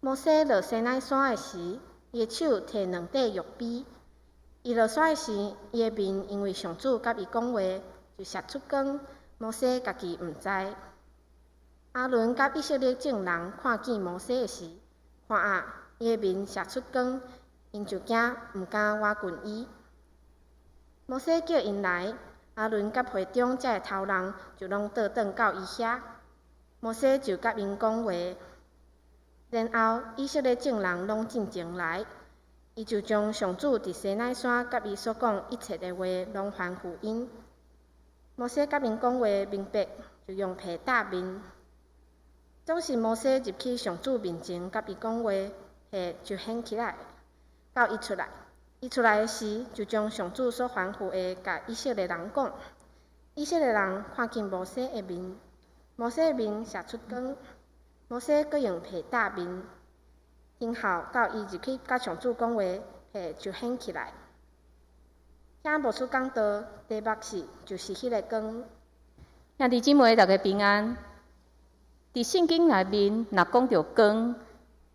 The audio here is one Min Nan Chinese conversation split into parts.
摩西落西乃山的時，伊的手提兩塊玉杯。伊落山的時，伊的面因為上主佮伊講話，就射出光。摩西家己毋知。亞倫佮以色列眾人看見摩西的時，看啊，伊的面射出光，𪜶就驚，毋敢倚近伊。摩西叫𪜶來，亞倫佮會中遮的頭人就攏倒轉到伊遐。摩西就佮𪜶講話。然後以色列眾人攏進前來，伊就將上主佇西乃山佮伊所講一切的話攏吩咐𪜶。摩西佮𪜶講話明白，就用皮罩面。總是摩西入去上主面前佮伊講話，皮就掀起來，到伊出來。伊出來的時，就將上主所吩咐的共以色列人講。以色列人看見摩西的面，摩西的面射出光。摩西閣用皮罩面，然後到伊入去佮上主講話，皮就掀起來。聽牧師講道，題目是就是彼个光。兄弟姊妹，大家平安。佇聖經內面，若講著光，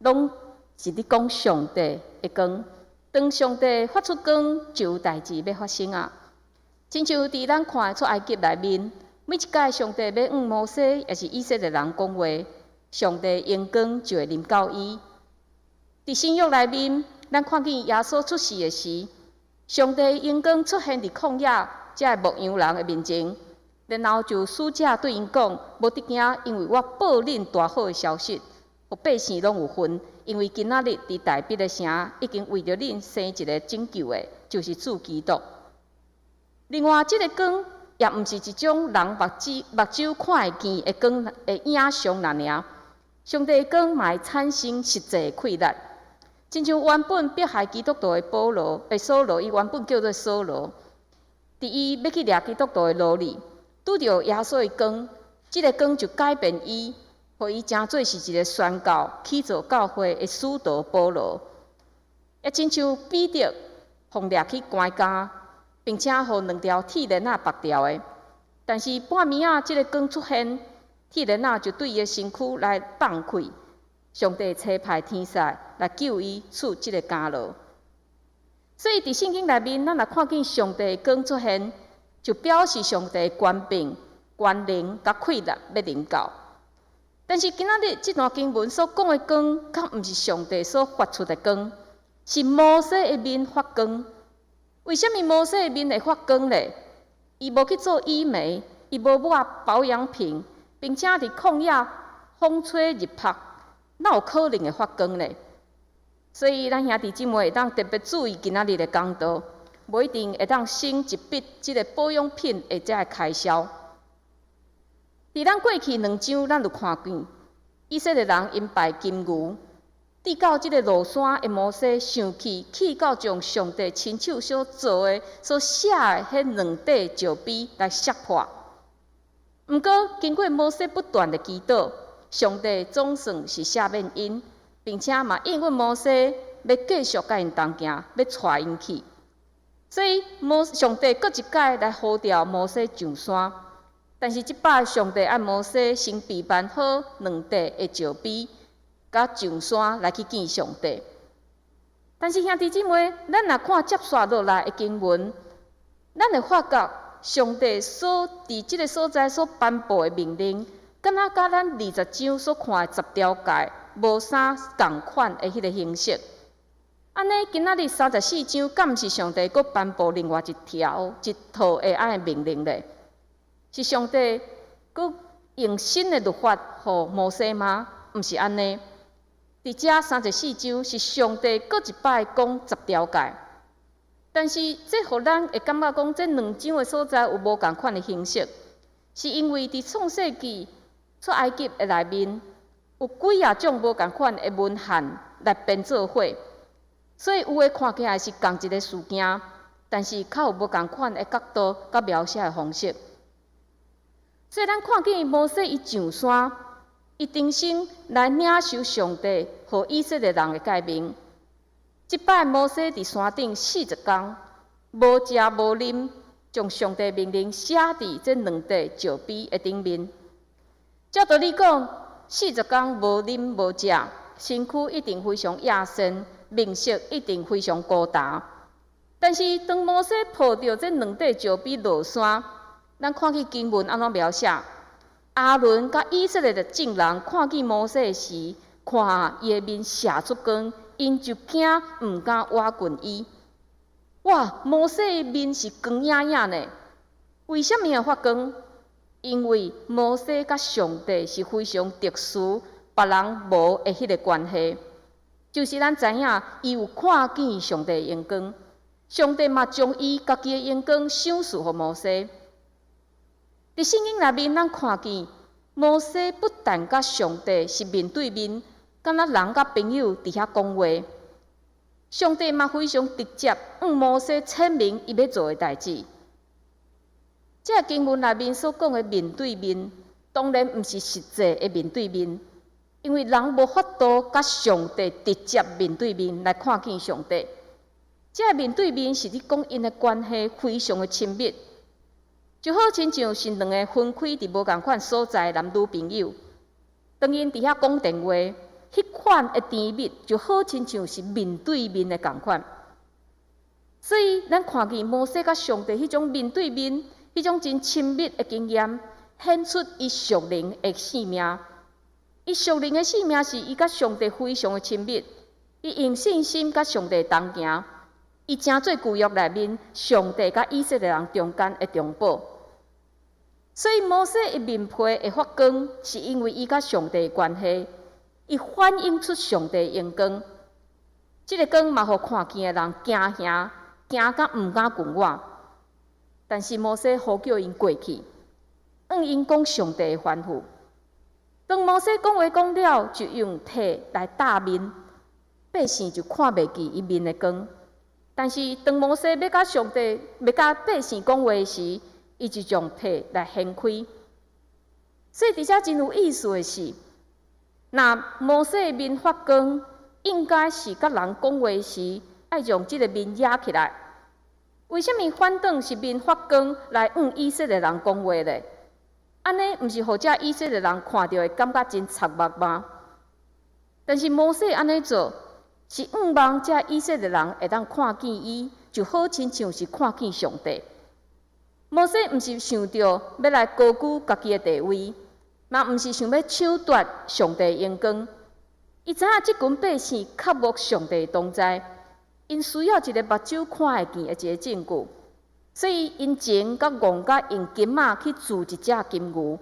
攏是咧講上帝的光。當上帝發出光，就有代誌欲發生啊！親像佇咱看出埃及內面，每一擺上帝欲向摩西，抑是以色列人講話，上帝榮光就會臨到伊。佇新約內面，咱看見耶穌出世的時，上帝榮光出現佇曠野遮的牧羊人的面前，然後就使者對𪜶講：無得驚，因為我報恁大好的消息，予百姓攏有份。因為今仔日佇大衛的城，已經為著恁生一个拯救的，就是主基督。另外，這个光也毋是一種人目睭看會見的光的影像爾爾。上帝的光嘛會產生實際的氣力，親像原本迫害基督徒的保羅，掃羅，伊原本叫做掃羅。佇伊欲去掠基督徒的路裡，拄著耶穌的光，這个光就改變伊，予伊成做是一个宣告起造教會的使徒保羅。也親像彼得予掠去關監，並且予兩條鐵鏈仔縛牢的，但是半暝仔，這个光出現，鐵鏈仔就對伊的身軀來放開，上帝差派天使來救伊出這个監牢。所以佇聖經內面，咱若看見上帝的光出現，就表示上帝的權柄、權能佮氣力欲臨到。但是今仔日這段經文所講的光，較毋是上帝所發出的光，是摩西的面發光。為啥物摩西的面會發光咧？伊無去做醫美，伊無抹保養品，並且佇曠野風吹日曬，哪有可能會發光咧？所以，咱兄弟姊妹會當特別注意今仔日的講道，無一定會當省一筆這个保養品的這个開銷。佇咱過去兩章，咱就看見以色列人𪜶拜金牛，直到這个落山的摩西生氣，氣到將上帝親手所做的、所寫的彼兩塊石碑來摔破。毋過，經過摩西不斷的祈禱，上帝總算是赦免𪜶，並且嘛應允摩西欲繼續佮𪜶同行，欲帶𪜶去。所以，上帝閣一擺來呼召摩西上山。但是這擺上帝愛摩西先備辦好兩塊的石碑，佮上山來去見上帝。但是兄弟姊妹，咱若看接續落來的經文，咱會發覺上帝所佇這个所在所頒布的命令，敢若佮咱二十章所看的十條誡無啥仝款的彼个形式。按呢，今仔日三十四章，敢毋是上帝閣頒布另外一條一套的按呢命令咧？是上帝閣用新的律法予摩西嗎？毋是按呢。佇遮三十四章是上帝閣一擺講十條誡，但是這予咱會感覺講，這兩章的所在有無仝款的形式，是因為佇創世紀出埃及的內面有幾仔種無仝款的文獻來編做伙，所以有的看起來是仝一个事件，但是較有無仝款的角度佮描寫的方式。所以咱看見摩西伊上山，伊重新來領受上帝予以色列人的誡命。這擺摩西佇山頂四十工，無食無啉，將上帝命令寫佇這兩塊石碑的頂面。照道理講，四十工無啉無食，身軀一定非常野生，面色一定非常高大。但是當摩西抱著這兩塊石碑落山，咱看見經文按怎描寫？亞倫佮以色列的眾人看見摩西時，看伊的面射出光，𪜶就驚，毋敢倚近伊。哇！摩西的面是光影影呢？為啥物會發光？因為摩西佮上帝是非常特殊，別人無的彼个關係，就是咱知影伊有看見上帝的榮光，上帝嘛將伊家己的榮光賞賜予摩西。佇聖經內面，咱看見摩西不但佮上帝是面對面，敢若人佮朋友佇遐講話，上帝嘛非常直接，向摩西闡明伊欲做的代誌。這个經文內面所講的面對面，當然毋是實際的面對面，因為人無法度佮上帝直接面對面來看見上帝。這个面對面是咧講𪜶的關係非常的親密，就好親像是兩个分開佇無仝款所在的男女朋友，當𪜶佇遐講電話，彼款的甜蜜就好親像是面對面的仝款。所以，咱看見摩西佮上帝彼種面對面、彼種真親密的經驗，顯出伊屬靈的生命。伊屬靈的生命是伊佮上帝非常的親密，伊用信心佮上帝同行，伊成做舊約內面上帝佮以色列人中間的中保。所以摩西的面皮會發光，是因為伊佮上帝的關係，伊反映出上帝的榮光。這个光嘛，予看見的人驚嚇，驚甲毋敢近倚。但是摩西呼叫𪜶過去，向𪜶講上帝的吩咐。當摩西講話講了，就用被來罩面，百姓就看袂見伊面的光。但是當摩西欲佮上帝、欲佮百姓講話時，伊就將被來掀開。所以佇遮真有意思的是，若摩西的面發光，應該是佮人講話時，愛將這个面掩起來。為啥物反轉是面發光來向以色列人講話咧？按呢，毋是予遮以色列人看著會感覺真插目嗎？但是摩西按呢做，是向望遮以色列人會當看見伊，就好親像是看見上帝。摩西毋是想著欲來高舉家己的地位，嘛毋是想欲搶奪上帝的榮光。伊知影這群百姓渴慕上帝的同在，𪜶需要一个目睭看會見的一个證據，所以𪜶前閣戇甲用金仔去鑄一隻金牛，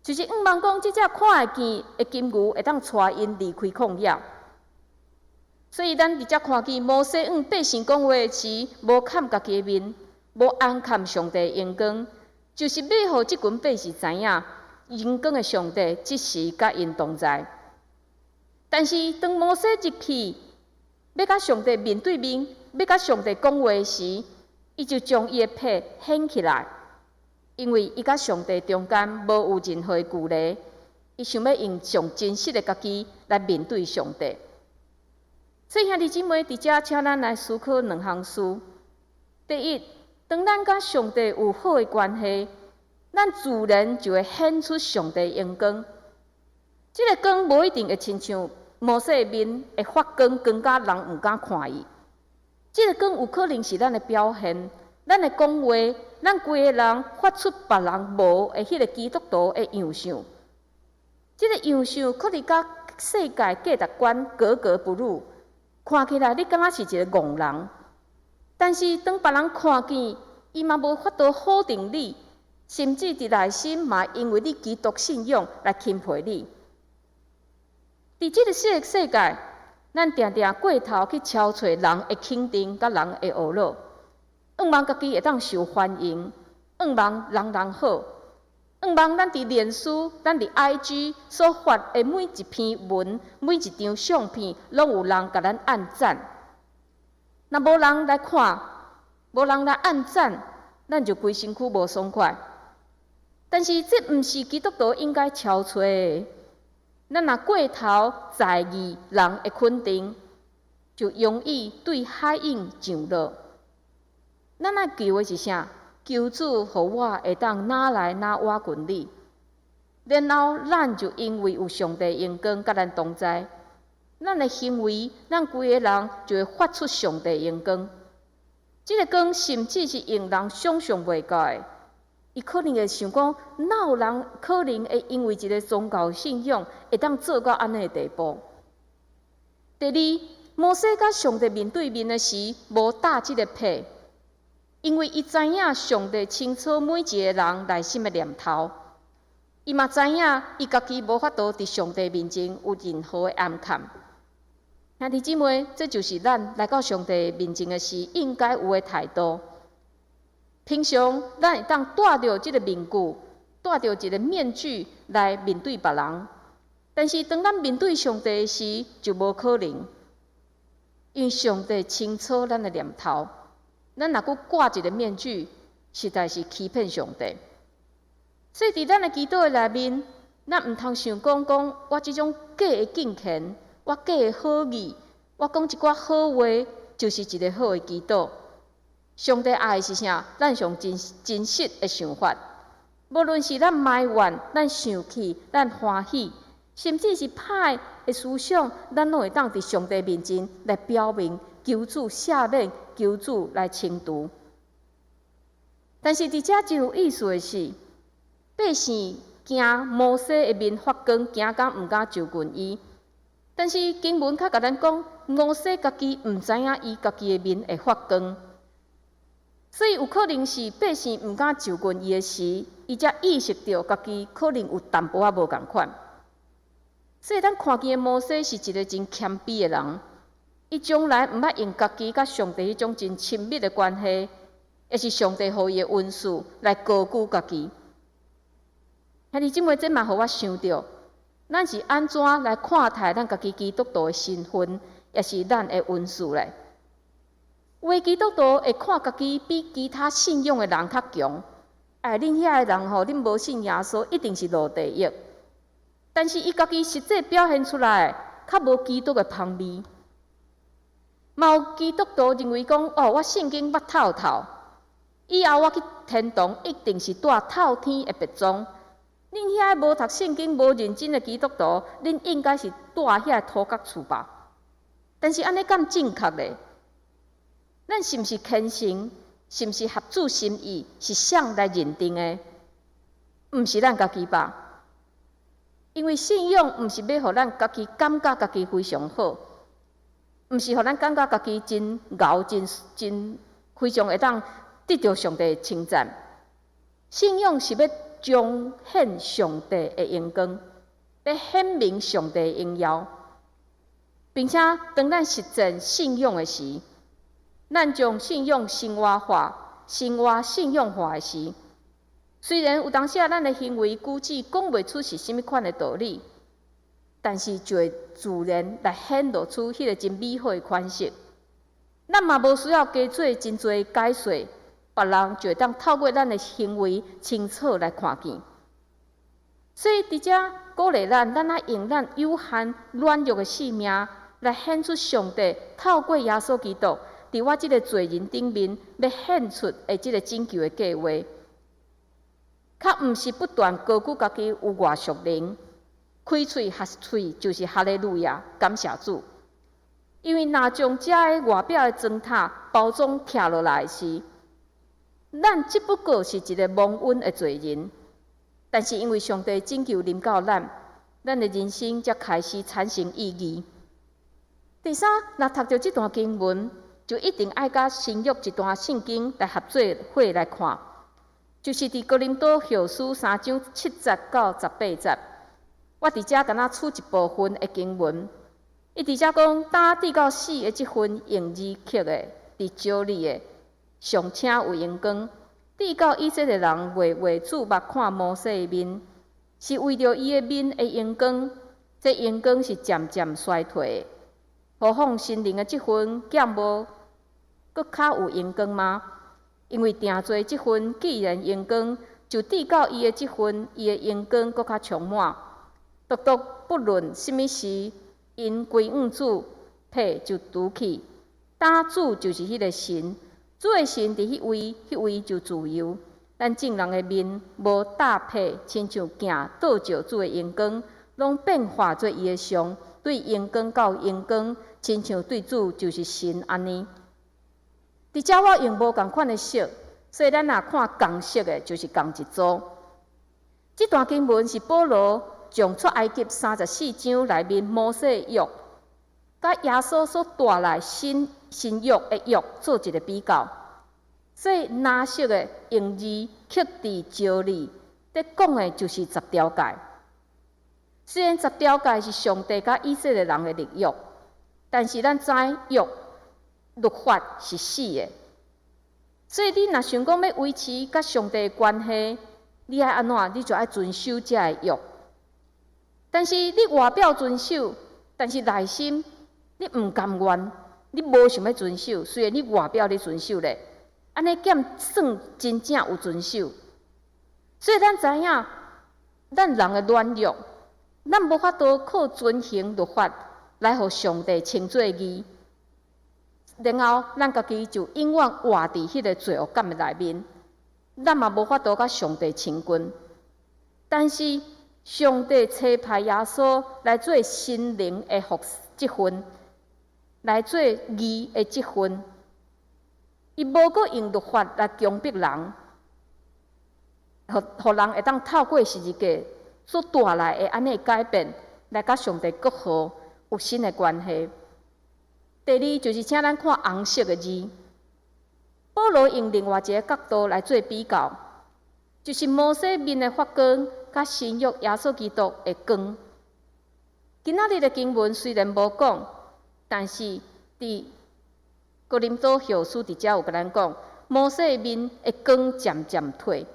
就是向望講這隻看會見的金牛會當帶𪜶離開曠野。所以咱佇遮看見摩西向百姓講話時，無崁家己的面，無掩崁上帝的榮光，就是欲予這群百姓知影，榮光的上帝這時佮𪜶同在。但是當摩西入去，欲佮上帝面對面，欲佮上帝講話時，伊就將伊的被掀起來，因為伊佮上帝中間無有任何的距離，伊想欲用上真實的家己來面對上帝。所以兄弟姊妹，佇遮請咱來思考兩項事。第一，當咱佮上帝有好的關係，咱自然就會顯出上帝的榮光。這个光無一定會親像摩西的面會發光，光甲人毋敢看伊。這个光有可能是咱的表現，咱的講話，咱規个人發出別人無的彼个基督徒的樣相。這个樣相可能佮世界價值觀格格不入，看起來你敢若是一个戇人。但是當別人看見，伊嘛無法度否定你，甚至佇內心嘛因為你基督信仰來欽佩你。佇這个世界，咱定定過頭去超揣人的肯定佮人的呵咾，向望家己會當受歡迎，向望人人好，向望咱佇臉書、咱佇 IG 所發的每一篇文、每一張相片，攏有人共咱按讚。若無人來看，無人來按讚，咱就規身軀無爽快。但是這毋是基督徒應該超揣的。咱若過頭在意人的肯定，就容易對海湧上落。咱愛求的是啥？求主予我會當若來若倚近你，然後咱就因為有上帝榮光佮咱同在，咱的行為，咱規个人就會發出上帝榮光。這个光甚至是用人想像袂到的。伊可能會想講，哪有人可能會因為一个宗教信仰，會當做到按呢的地步？第二，摩西佮上帝面對面的時，無搭這个被，因為伊知影上帝清楚每一个人內心的念頭，伊嘛知影伊家己無法度佇上帝面前有任何的掩藏。兄弟姊妹，這就是咱來到上帝面前的時應該有的態度。平常咱會當戴著這个面具，戴著一个面具來面對別人，但是當咱面對上帝的時，就無可能。因為上帝清楚咱的念頭，咱若閣掛一个面具，實在是欺騙上帝。所以佇咱的祈禱的內面，咱毋通想講講我這種假的敬虔，我假的好意，我講一寡好話，就是一个好的祈禱。上帝愛的是啥？咱上真真實的想法，無論是咱埋怨、咱生氣、咱歡喜，甚至是歹的思想，咱攏會當佇上帝面前來表明，求主赦免，求主來清除。但是佇遮真有意思的是，百姓驚摩西的面發光，驚甲毋敢就近伊。但是經文較共咱講，摩西家己毋知影伊家己的面會發光，所以有可能是百姓毋敢就近伊的時，伊才意識著家己可能有淡薄仔無仝款。所以咱看見的摩西是一个真謙卑的人，伊從來毋捌用家己佮上帝彼種真親密的關係，抑是上帝予伊的恩賜來高舉家己。兄弟姊妹，這嘛予我想著，咱是按怎來看待咱家己基督徒的身份，抑是咱的恩賜咧？有的基督徒會看家己比其他信仰的人較強，哎，恁遐的人吼，恁無信耶穌，一定是落地獄。但是伊家己實際表現出來，較無基督的芳味。嘛有基督徒認為講，哦，我聖經捌透透，以後我去天堂一定是住透天的別莊。恁遐無讀聖經、無認真的基督徒，恁應該是住遐土角厝吧？但是按呢敢正確咧？咱是毋是虔誠？是毋是合主心意？是誰來認定的？毋是咱家己吧？因為信仰毋是欲予咱家己感覺家己非常好，毋是予咱感覺家己真𠢕、真真非常會當得著上帝的稱讚。信仰是欲彰顯上帝的榮光，欲顯明上帝的榮耀，並且當咱實踐信仰的時，咱將信仰生活化、生活信仰化的時，雖然有當時啊，咱的行為舉止講袂出是啥物款的道理，但是就會自然來顯露出彼个真美好的款式。咱嘛無需要加做真濟解說，別人就會當透過咱的行為清楚來看見。所以佇遮鼓勵咱，咱愛用咱有限軟弱的性命來顯出上帝透過耶穌基督，佇我這个罪人頂面欲顯出的這个拯救的計劃。較毋是不斷高舉家己有偌屬靈，開喙合喙就是哈利路亞，感謝主。因為若將遮个外表的磚塔包裝拆落來時，咱只不過是一个蒙恩的罪人。但是因為上帝拯救臨到咱，咱的人生才開始產生意義。第三，若讀著這段經文，就一定愛佮新約一段聖經來合做伙來看，就是佇哥林多後書3章7節到18節。我佇遮敢若取一部分的經文，伊佇遮講，擔至到死的這份用字刻的，佇招你的，尚且有榮光。至到以色列人袂袂注目看摩西的面，是為著伊的面的榮光，這榮光是漸漸衰退的。何況神靈的這份敢無閣較有榮光嗎？因為定罪這份既然榮光，就至到伊的這份，伊的榮光閣較充滿。獨獨不論啥物事，因歸向主，體就除去。擔主就是彼个神，主的神佇彼位，彼位就自由。咱眾人的面無罩被，親像鏡倒照主的榮光，攏變化做伊的像，對榮光到榮光，親像對主就是神按呢。佇遮我用無仝款的色，所以咱若看仝色的，就是仝一組。這段經文是保羅將出埃及三十四章內面摩西的約，佮耶穌所帶來新新約的約做一個比較。所以藍色的用字刻佇石裡，咧講的就是十條誡。雖然十條誡是上帝佮以色列人的立約，但是咱知約律法是死的。所以你若想講欲維持佮上帝的關係，你愛按怎？你就愛遵守這个約。但是你外表遵守，但是內心你毋甘願，你無想欲遵守。雖然你外表咧遵守咧，按呢敢算真正有遵守？所以咱知影，咱人的軟弱，咱無法度靠遵行律法來予上帝稱做義。然後咱家己就永遠活佇彼個罪惡感的內面，咱嘛無法度佮上帝親近。但是上帝差派耶穌來做心靈的贖這份，來做義的這份。伊無閣用律法來強迫人，予予人會當透過十字架所帶來的按呢改變，來佮上帝復和有新的關係。第二就是請咱看紅色的字，保羅用另外一个角度來做比較，就是摩西面的發光，佮新約耶穌基督的光。今仔日的經文雖然無講，但是佇哥林多後書佇遮有共咱講，摩西的面的光漸漸退，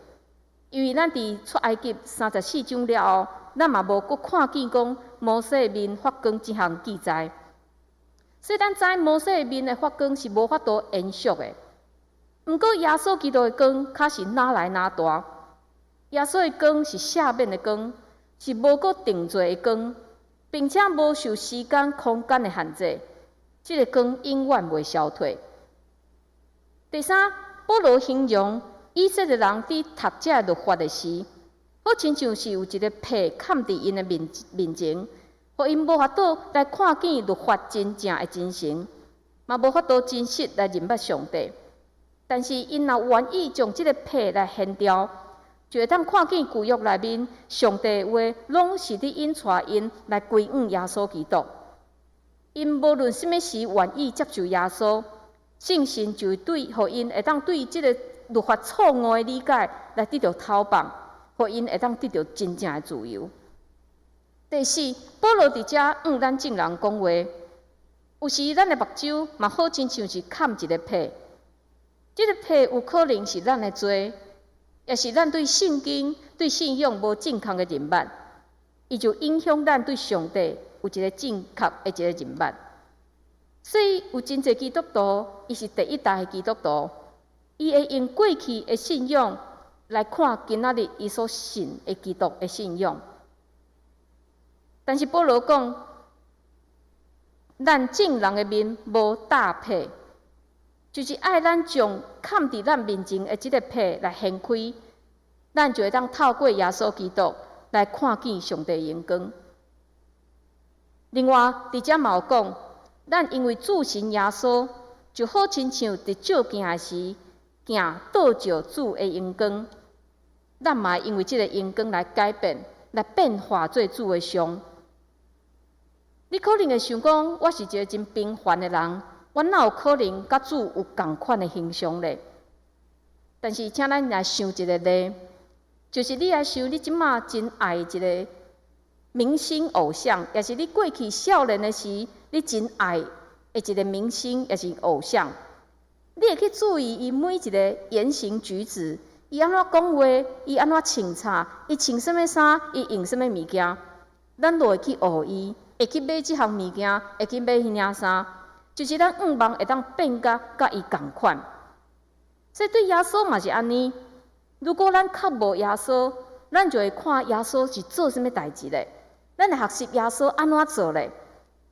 因為咱佇出埃及三十四章了後，咱嘛無閣看見講摩西的面發光這項記載。所以咱知摩西的面的發光是無法度延續的。毋過耶穌基督的光較是愈來愈大。耶穌的光是赦免的光，是無閣定罪的光，並且無受時間、空間的限制。這个光永遠袂消退。第三，保羅形容以色列人佇讀這个律法的時，好親像是有一个被崁佇𪜶的面面前，予𪜶無法度來看見律法真正的真誠，嘛無法度真實來認捌上帝。但是𪜶若願意將這个被來掀掉，就會當看見舊約內面上帝的話，攏是佇引帶𪜶來歸向耶穌基督。𪜶無論啥物時願意接受耶穌，聖神就會對予𪜶會當對這个律法錯誤的理解來得著透放，予𪜶會當得著真正的自由。第四，保羅佇遮向咱眾人講話，有時咱的目睭嘛好親像是崁一个被，這个被有可能是咱的罪，也是咱對聖經、對信仰無正確的認捌，伊就影響咱對上帝有一个正確的一个認捌。所以有真濟基督徒，伊是第一代的基督徒，伊會用過去的信仰來看今仔日伊所信的基督的信仰。但是保羅講，咱眾人的面無罩被，就是愛咱將崁佇咱面前的這个被來掀開，咱就會當透過耶穌基督來看見上帝榮光。另外，佇遮嘛有講，咱因為注視耶穌，就好親像佇照鏡的時，鏡倒照主的榮光，咱嘛會因為這个榮光來改變、來變化做主的像。你可能會想講，我是一个真平凡的人，我哪有可能佮主有仝款的形象咧？但是，請咱來想一个例，就是你來想你這馬真愛一个明星偶像，也是你過去少年的時，你真愛的一个明星，也是偶像，你會去注意伊每一个言行舉止，伊按怎講話，伊按怎穿衫，伊穿啥物衫，伊用啥物物件，咱都會去學伊，會去買這項物件，會去買彼領衫，就是咱向望會當變甲佮伊仝款。所以對耶穌嘛是按呢。如果咱較無耶穌，咱就會看耶穌是做啥物代誌咧，咱會學習耶穌按怎做咧。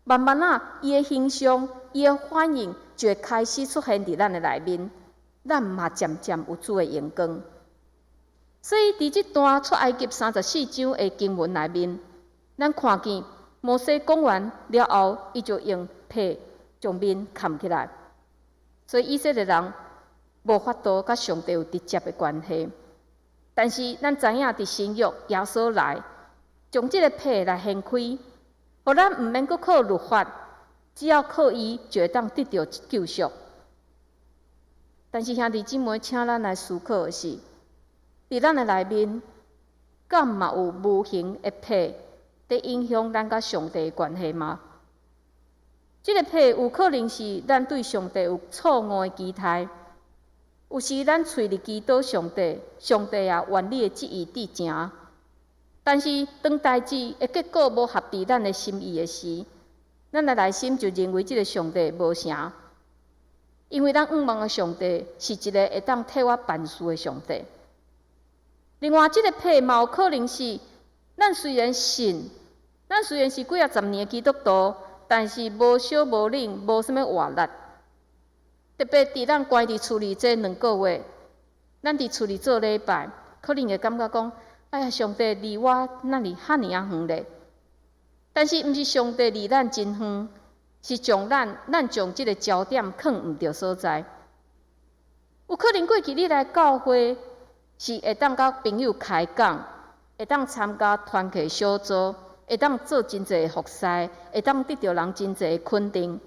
慢慢仔，伊的形象、伊的反應就會開始出現佇咱的內面，咱嘛漸漸有主的榮光。所以，佇這段出埃及三十四章的經文內面，咱看見摩西講完了後，伊就用被將面崁起來。所以以色列人無法度佮上帝有直接的關係。但是咱知影，佇新約耶穌來，將這个被來掀開，予咱毋免閣靠律法，只要靠伊就會當得著救贖。但是兄弟姊妹，請咱來思考的是，佇咱的內面，敢嘛有無形的被，佇影響咱佮上帝的關係嗎？這个被有可能是咱對上帝有錯誤的期待。有時咱喙裡祈禱上帝，上帝啊，願你的旨意佇成。但是當代誌的結果無合佇咱的心意的時，咱的內心就認為這个上帝無成。因為咱向望的上帝是一个會當替我辦事的上帝。另外，這个被嘛有可能是，咱雖然信，咱雖然是幾仔十年的基督徒，但是無燒無冷，無啥物活力。特別佇咱關佇厝裡這2個月，咱佇厝裡做禮拜，可能會感覺講：哎呀，上帝離我哪會遐爾仔遠咧？但是毋是上帝離咱真遠，是將咱將這个焦點囥毋著所在。有可能過去你來教會是會當佮朋友開講，會當參加團契小組，會當做真濟的服侍，會當得著人真濟的肯定。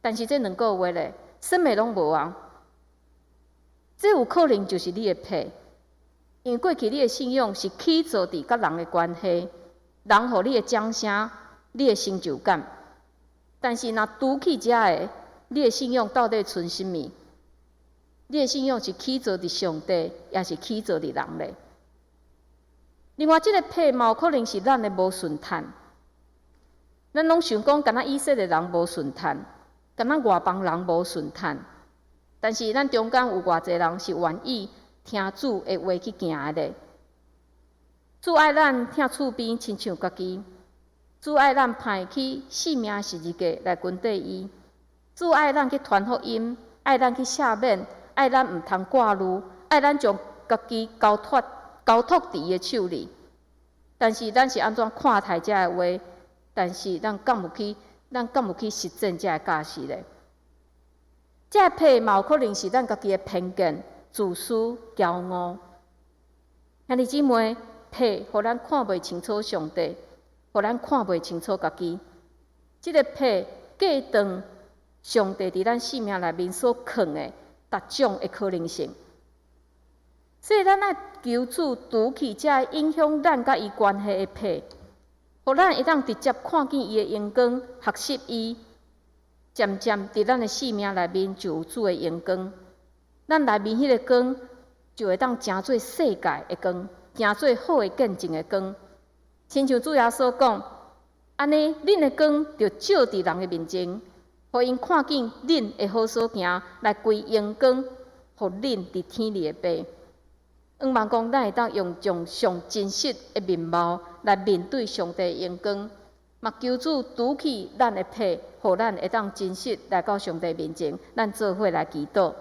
但是這兩個月咧，啥物攏無啊！這有可能就是你的被，因為過去你的信仰是起造佇佮人的關係，人予你的掌聲，你的成就感。但是若除去這个，你的信仰到底賰啥物？你的信仰是起造佇上帝，抑是起造佇人咧？另外，這个被嘛有可能是咱的無順趁。咱攏想講，敢若以色列人無順趁，敢若外邦人無順趁，但是咱中間有偌濟人是願意聽主的話去行的咧？主愛咱疼厝邊親像家己，主愛咱派去性命十字架來跟綴伊，主愛咱去傳福音，愛咱去赦免，愛咱毋通掛慮，愛咱將家己交託佇伊的手裡。但是咱是按怎看待這个話？但是咱敢有去實踐這个教示咧？這个被嘛有可能是咱家己的偏見、自私、驕傲。兄弟姊妹，被予咱看袂清楚上帝，予咱看袂清楚家己。這个被隔斷上帝佇咱生命內面所囥的逐種的可能性。所以咱愛求主除去這个影響咱佮伊關係的被，予咱會當直接看見伊的榮光，學習伊。漸漸佇咱的生命內面就有主的榮光，咱內面彼个光就會當成做世界的光，成做好的見證的光。親像主耶穌講，按呢，恁的光著照佇人的面前，予𪜶看見恁的好所行，來歸榮光，予恁佇天裡的爸。向望講，咱會當用將上真實的面貌來面對上帝的榮光，嘛求主除去咱的被，予咱會當真實來到上帝面前，咱做伙來祈禱。